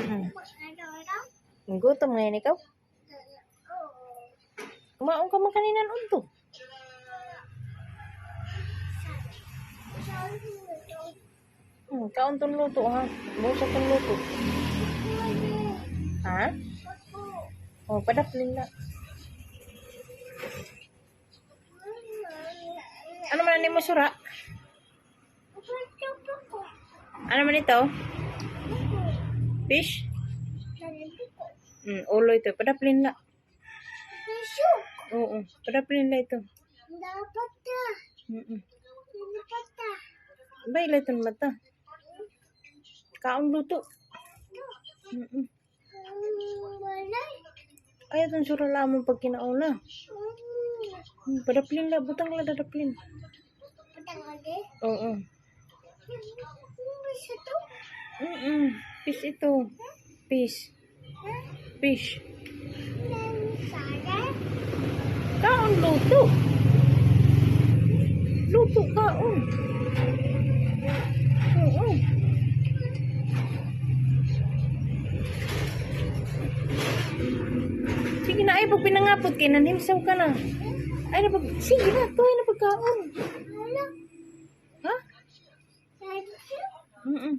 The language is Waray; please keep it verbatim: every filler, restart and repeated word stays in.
Hmm. Gutom ngay-an ikaw? Kumaon ka man kanina udto. Hmm, kaon iton luto, ha? Busa iton luto. Ha? O, padaplin la. Ano man an imo sura? Ano man ito? Fish? Hmm, ulo ito. Padaplin la. Oo, padaplin la ito. Dapat ka. Mm-mm. Dapat ka. Bay la iton mata. Kaon luto. Mm-mm. Ay, iton sura la amon pagkinaon la. Hmm, padaplin la, butang la, dadaplin. Butang lagi? Oo. Fish ito? Mm-mm. Fish ito. Fish. Fish. Kaon, luto. Luto, kaon. Oo. Sige na, ayaw pagpinangapot kay nanhimsaw ka na. Ayaw na pag-, sige na, tuhay na pagkaon. Ha? Mm-mm.